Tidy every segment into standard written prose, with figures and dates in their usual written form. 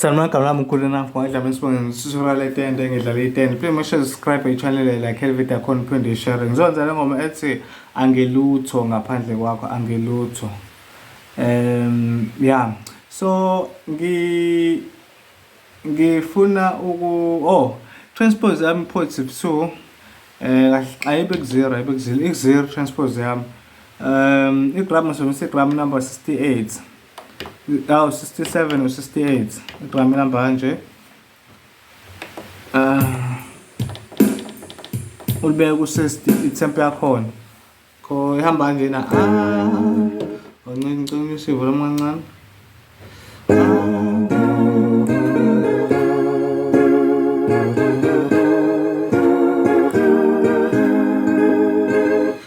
Sanibona, igama lami ukhulu enough ngwadlama isibonge ngisusuka le tende ngidlala itende. Please make sure subscribe i-channel, like le video yakhona, uphinde uyishare. Ngizokwenza le ngoma ethi angilutho ngaphandle kwakho, angilutho. Yeah, so ngifuna uku oh transpose yami positive 2, kahle, ayibe ku 0, ayibe ku 0, iku 0 transpose yami. I-gram ngisebenzisa i-gram number 68, awu 67 or 68, i-gram number kanje. Ulibeke ku-60, i-tempo yakhona kho ihamba kanjena. Ah, kancane, ngicela usivo lomkancane.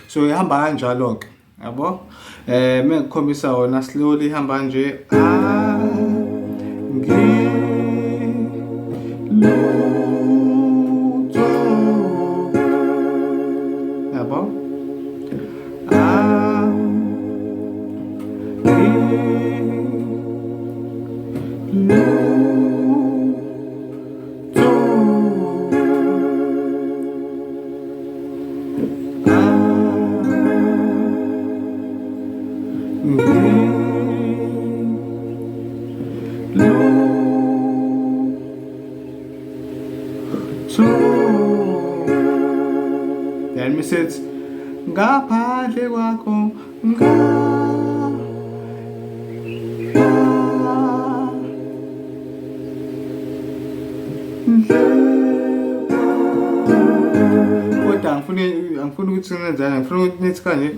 So ihamba kanjalo-ke, yabo. Mengikukhombisa wona slowly, ihamba kanje: a ngi lutho, yabo, a ngi lutho, a ngi lutho. Then misithi ngaphandle kwakho nga kodwa angifuni ukuthi nenzani, ngifuna ukuthi nithi kanje,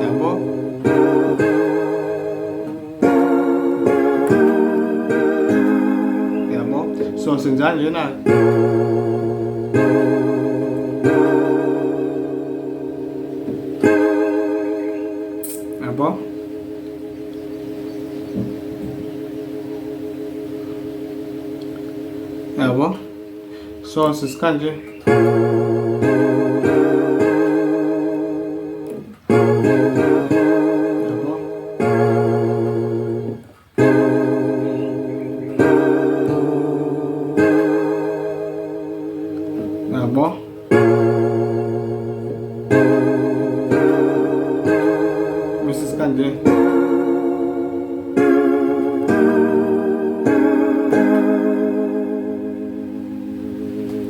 yabo, yabo. So senza kanjena, yabo, yabo. So sisikanje, yabo, yabo. Bese sikanje,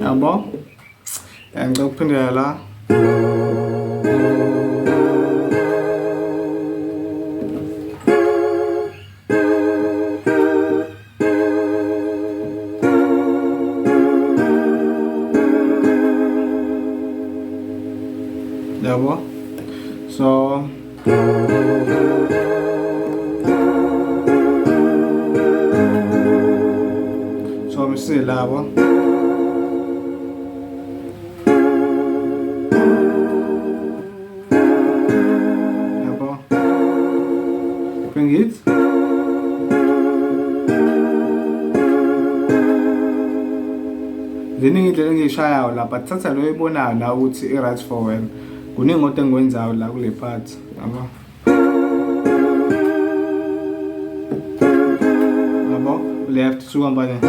yabo. Ngicela ukuphindela la, yabo. So misilabo. Yabo, bengithi ziningi indlela engiyishayayo la, but thatha lo oyibonayo la ukuthi i-right for wena. Kuningi kodwa engikwenzayo la kule part, yabo, yabo. Left suka mbane,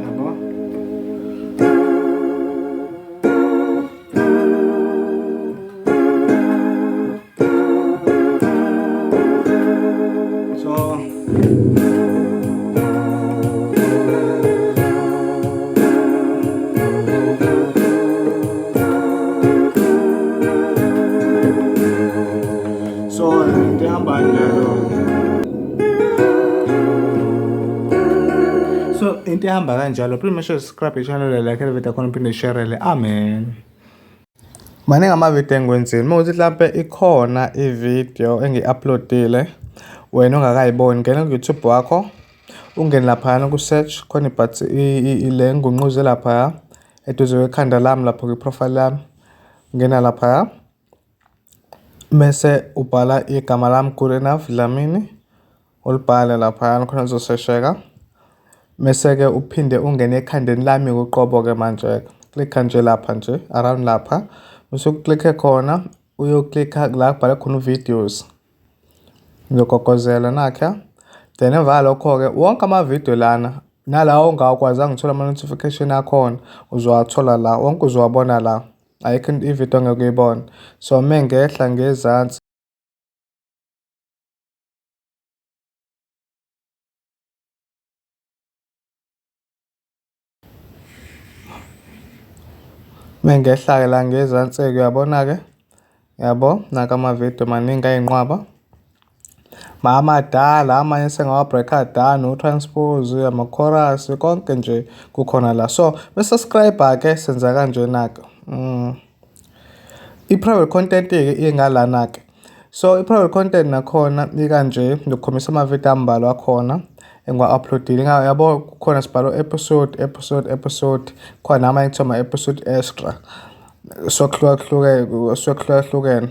yabo. So into ehamba kanjalo, so into ehamba kanjalo. Please make sure to subscribe i-channel, like le video khona, uphinde share. Amen. Maningi amavidiyo engiwenzile. Uma kuwukuthi hlampe ikhona ividiyo engiyi-upload-ile wena ongakayiboni, ngena ku-YouTube wakho, ungene laphayana ku-search, khona le ngunquza elaphaya eduze kwekhanda lami lapho kwi-profile yami. Ngena laphaya mese ubhala igama lami, Good Enough Dlamini, ulibhale laphayana khona lizosesheka. Mese-ke uphinde ungene ekhandeni lami uqobo-ke manje-ke. Klikha nje lapha nje around lapha. Mase uklikhe khona, uyoklikha la kubhalwe khona videos. Ngizogogozela nakha. Then emva kwalokho-ke wonke amavidiyo lana nalawo ongawakwazanga ukuthola ama-notification akhona uzowathola la, wonke uzowabona la. Ayikho ividiyo ongeke uyibone. So mengehla ngezansi. Mengehla-ke la ngezansi-ke uyabona-ke, yabo naka amavidiyo maningi ayinqwaba. Amadala amanye esengawa-break-a down, o-transpose, ama-chorus, konke nje kukhona la. So me-subscribe-ke senza kanjena-ke. I-private content-ke ingalana-ke. So i-private content nakhona ikanje, ngizokukhombisa amavidiyo ambalwa akhona engiwa-upload-ile. Yabo kukhona sibhalo episode, episode, episode, khona namanye kuthiwa ama-episode extra. So kuhlukahlukene, so kuhlukahlukene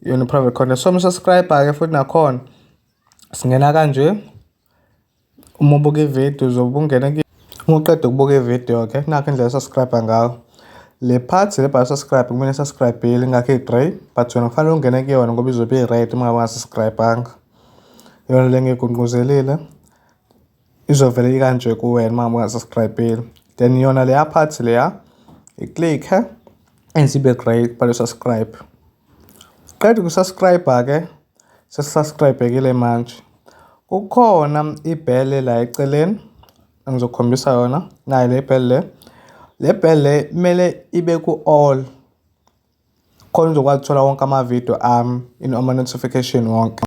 yona i-private content. So uma-subscribe-ke futhi nakhona singena kanje. Uma ubuka ividiyo uzobe ungena uma uqeda ukubuka ividiyo-ke nakho indlela o-subscribe ngayo. Le part le ebhalwe subscribe kumele subscribe-ile ingakho i-grey but wena kufanele ungene kuyona ngoba izobe i-red uma ngabe unga-subscribe-anga. Iyona le engiyigungquzelile izovele ikanje kuwena uma ngabe unga-subscribe-ile. Then yona leya part leya i-click-e enze ibe grey kubhalwe subscribe. Qeda uku-subscribe-ke sesi-subscribe-ekile manje. Kukhona ibhele la eceleni engizokukhombisa yona, nayi le bhele le. Le bhele le kumele ibe ku-all khona uzokwazi ukuthola wonke amavidiyo ami, ama-notification wonke.